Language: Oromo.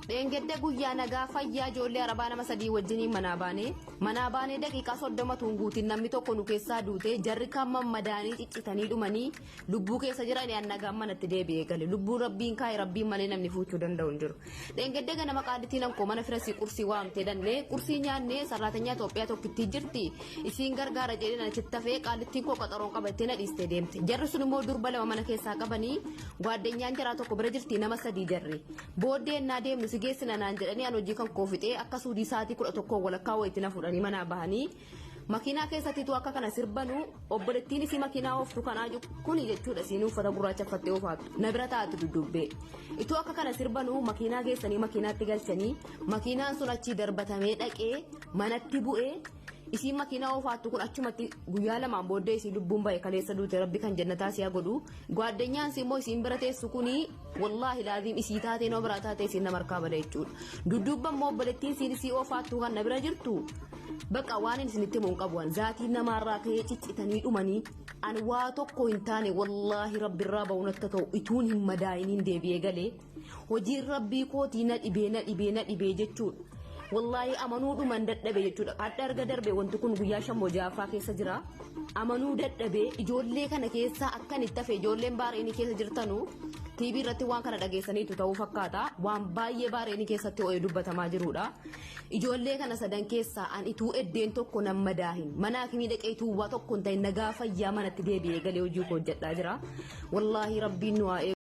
Dheengedda guyyaa nagaa fayyaa ijoollee arabaa nama sadii wajjiniin manaa baanee manaa baanee daqiiqaa 30 tuun guutiin namni tokko nu keessaa duute, jarri kaan mammadaanii ciccitanii dhumanii lubbuu keessa jiran. An nagaan manatti deebi'ee gale. Lubbuu Rabbiin kaa'e Rabbiin malee namni fuuchuu danda'u hin jiru. Dheengedda ganama qaadditiin hankoo mana firasii qursii waamtee dhannee qursii nyaannee, sarraatanyaa Itoophiyaa tokkittii jirti, isiin gargaara jedheen achitti hafee, qaallittiin koo qaxaroon qabattee na dhiistee deemte. Jarri sun immoo durba lama mana keessaa qabanii, gwaaddenyaan jaraa tokko bira jirti, nama sadii jarri. Booddee ennaa deemnu si geessina naan jedhanii, an hojii kan koo fixee akka suudii sa'aatii 11:15 wayitti na fuudhanii manaa bahanii, makiinaa keessattitu akka kana sirbanu, obbolettiin isii makiinaa ooftu kanaa kuni jechuudha, isiin uffata gurraacha uffattee oofaattu na bira taa'atu duddubbee. Ituu akka kana sirbanu makiinaa geessanii makiinaatti galchanii, makiinaan sun achii darbatamee dhaqee manatti bu'ee, isiin makiinaa oofaattu kun achumatti guyyaa lamaan booddee isii lubbuun bahe, kaleessa duute. Rabbi kan jannataa si'a godhu. Gwaaddenyaan isii immoo isiin bira teessu kuni, wallaahi laaziim, isii taatee nama biraa taatee isiin nama harkaa bada jechuudha. Dudduubba immoo obbolettiin isiin isii oofaattu kan na bira jirtu, bakka waan inni isinitti himu hin qabu. An zaatiin namaarraa ka'ee ciccitanii dhumanii, an waa tokko hin taane, wallaahi Rabbirraa ba'u natti ta'u, ituun hin madaa'iniin deebi'ee galee, hojiin Rabbii kootii na dhibee, na dhibee, na dhibee jechuudha. Wallaahi amanuu dhuman dadhabe jechuudha. Hadha erga darbe wanti kun guyyaa shammoo ja'affaa keessa jira. Amanuu dadhabe. Ijoollee kana keessaa akkan itti hafe, ijoolleen baareenii keessa jirtanu TV irratti waan kana dhageessaniitu ta'uu fakkaata. Waan baay'ee baareenii keessatti ho'ee dubbatamaa jirudha. Ijoollee kana sadan keessaa an ituu eddeen tokko nan madaahin, mana hakimii dhaqee ituu waa tokko hin ta'in, nagaa fayyaa manatti deebi'ee galee hojii koo hojjedhaa jira. Wallaahi Rabbiin nu haa eegu.